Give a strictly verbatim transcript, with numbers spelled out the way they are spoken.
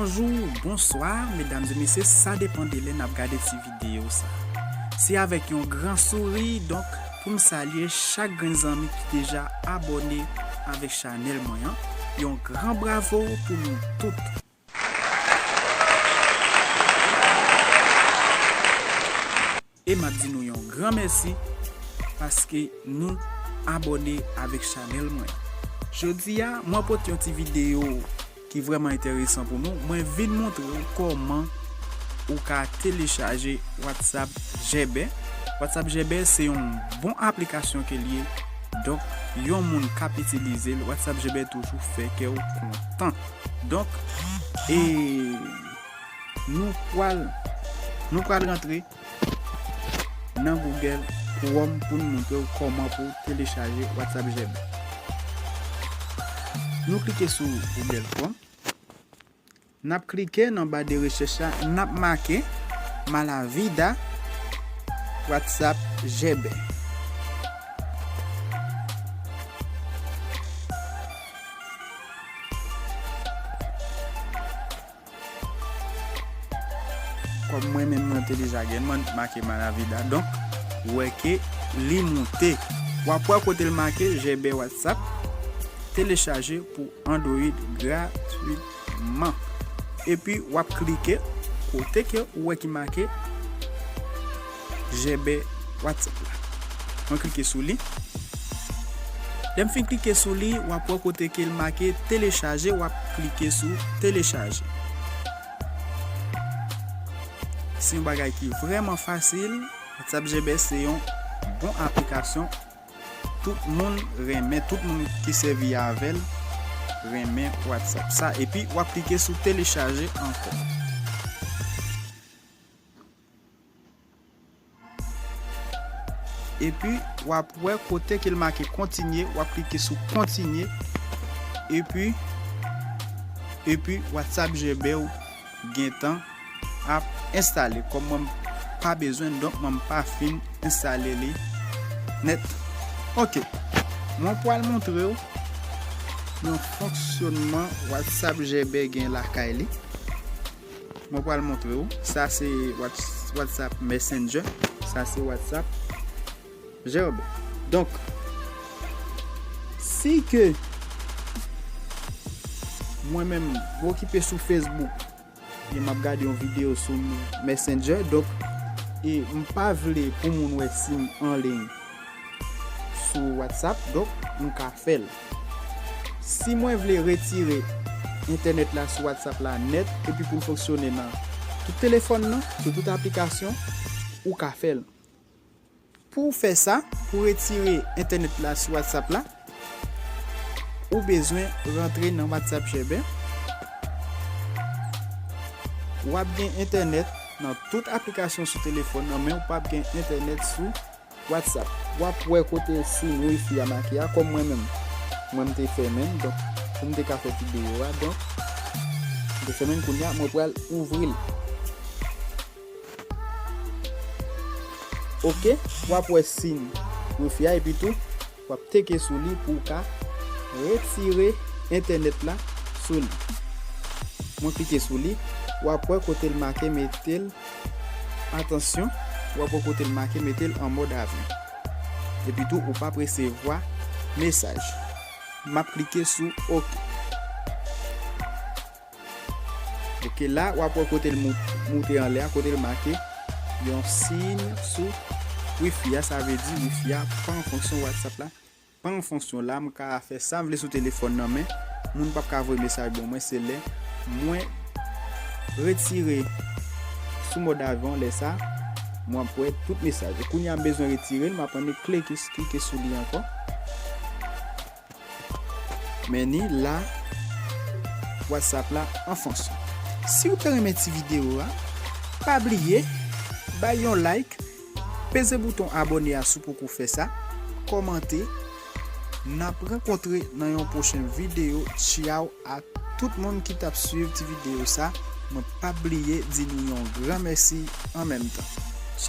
Bonjou, bonswa, medam e mesye, sa depann de lè n ap gade ti videyo sa. Se avèk yon gran souri, donk, pou m salye chak grenn zanmi ki deja abòne avèk chanèl mwen an. Yon gran bravo pou nou tout. E m ap di nou yon gran mèsi paske nou abòne avèk chanèl mwen. Jodi a, mwen pote yon ti videyo ki vrèman enteresan pou nou. Mwen vin montre w kòman ou ka telechaje WhatsApp Jèbè. WhatsApp Jèbè se yon bon aplikasyon ke l ye. Donk, yon moun k ap itilize l, WhatsApp Jèbè toujou fè kè w kontan. Donk, e nou pral, nou pral rantre nan Google Chrome pou n montre w kòman pou telechaje WhatsApp Jèbè. Nou klike sou Google Chrome. N ap klike nan ba de rechèch la, n ap make Malavida WhatsApp Jèbè. Kòm mwen menm mwen te deja gen, mwen make Malavida. Donk, ou wè ke li moute. W ap wè kote l make Jèbè WhatsApp, telechaje pou Android gratwitman. Epi w ap klike kote ke ou wè ki make Jèbè WhatsApp la. Mwen klike sou li. Lè m fin klike sou li, w ap wè kote ke l make telechaje, w ap klike sou telechaje. Se yon bagay ki vrèman fasil. WhatsApp Jèbè se yon bon aplikasyon. Tout moun renmen, tout moun ki sèvi avè l renmen WhatsApp sa. Epi, w ap klike sou telechaje ankò. Epi, w ap wè kote ke l make kontinye, w ap klike sou kontinye. Epi, epi, WhatsApp Jèbè w gentan ap enstale. Kòm mwen m pa bezwen l, donk mwen m pa fin enstale li nèt. Ok. Mwen pral montre w yon fonksyonman WhatsApp Jèbè gen lakay li. Mwen pral montre w. Sa se Whats-, WhatsApp Messenger. Sa se WhatsApp Jèbè. Donk, si ke mwen menm, mwen okipe sou Facebook, e m ap gade yon videyo sou Messenger. Donk, e m pa vle pou moun wè si m anliy sou WhatsApp, donk, m ka fè l. Si mwen vle retire entènèt la sou WhatsApp la nèt, epi pou l fonksyone nan tout telefòn nan, sou tout aplikasyon, ou ka fè l. Pou w fè sa, pou w retire entènèt la sou WhatsApp la, ou bezwen rantre nan WhatsApp Jèbè. W ap gen entènèt nan tout aplikasyon sou telefòn nan, men w p ap gen entènèt sou WhatsApp. W ap wè kote siy wifi a make a, kòm mwen menm, mwen m te fèmen l, donk, pou m te ka fè videyo a, donk, m te fèmen l, kounye a, mwen pral ouvri l. Ok, w ap wè siy wifi a, epi tou, w ap teke sou li pou w ka retire entènèt la sou li. Mwen klike sou li, w ap wè kote l make mete l, atansyon, w ap wè kote l make mete l an mòd avyon. Epi tou, ou p ap resevwa mesaj. M ap klike sou ok. Ok, la, w ap wè kote l mou-, moute anlè a, kote l make yon siy sou wifi a, sa vle di wifi a pa an fonksyon, WhatsApp la pa an fonksyon. La, m ka fè sa m vle sou telefòn nan, men moun p ap ka voye mesaj ban mwen, se lè mwen retire sou mòd avyon, lè sa, mwen ap wè tout mesaj. Kounye a, m bezwen retire l, m ap annik klike, klike sou li ankò. Men ni la, WhatsApp la an fonksyon. Si w te renmen ti videyo a, pa bliye bay yon like, peze bouton abòne a si w poko fè sa, kòmante. N ap rankontre nan yon pwochen videyo. Tchaw a tout moun ki t ap swiv ti videyo sa. Mwen p ap bliye di nou yon gran mèsi an menm tan.